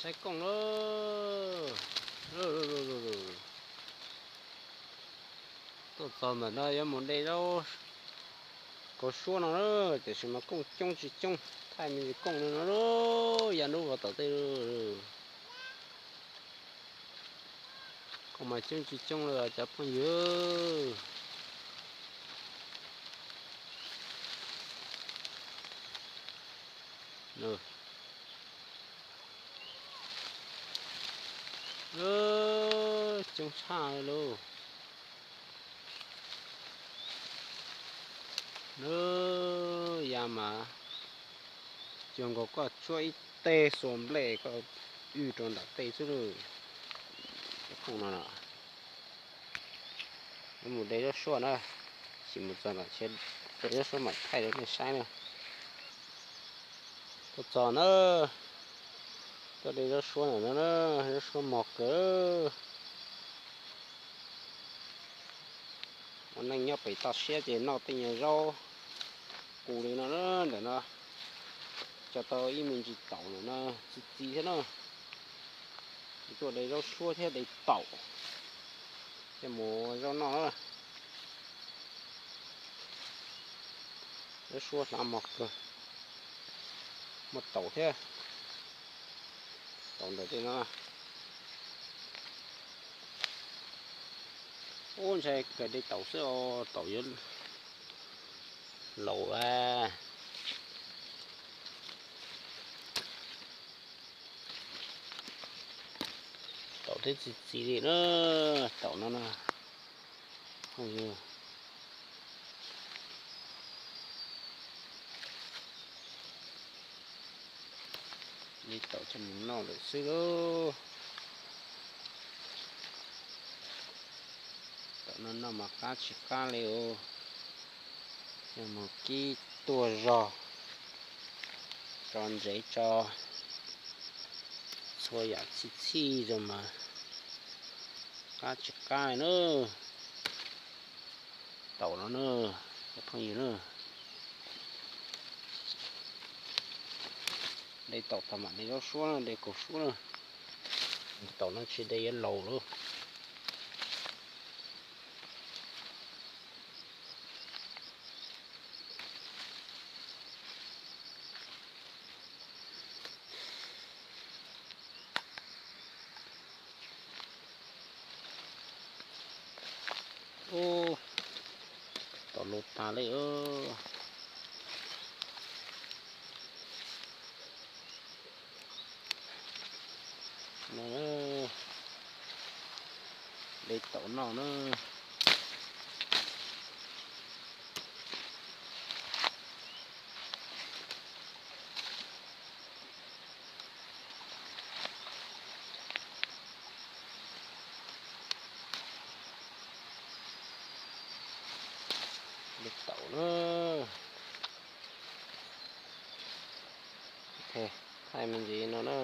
Saib kooj lawm. Tuaj txog ntawm no yuav mus de zaub kaus suab no na, tiam sis mas kooj coob tsis coob, thaij me ntsis kooj no no, ya nub vov tom tej. Kooj mas coob tsis coob li cov phooj ywg. Coob tshaj li lauj. Lub ya mas cuag nkaus koj tshuab ib teg xuas nplej koj wb rau nram tej xwb lauj. Cov phooj no, wb mus de zaub suab na, sim mus txog nram tsev de zaub suab mam thaij rau nej saib na. Tuaj txog na, tuaj de zaub suab ntawm no na, zaub suab mos kawg. Ua neej nyob pem toj siab ces noj tej nyuag zaub qus li no na, ntawm no tso tau ib me ntsis taum ntawm no txi txiv thiab na. Ces tuaj de zaub suab thiab de taum, thiaj mus ua zaub noj na. Zaub suab hlav mos kawg, muaj taum thiab. Taum ntawm tej no. Ub, ntshai kawg de taum xwb os, taum yuav laus a. Taum twb txi txiv li na, taum no na. De taum coj mus noj lawm xwb lauj. Taum no noj mas qab tsis qab li os. Coj mus kib tuaj zog, tso ntsev tso txhua yam txhij txhij rau mas qab tsis qab li na. Taum no na, cov phooj ywg na. De taum tag mam de zaub suab na, de kaus suab na. Taum no tsis de yuav laus lauj. Ub, taum laus tas li. De taum noj na. De taum na. Thaij me ntsis no na.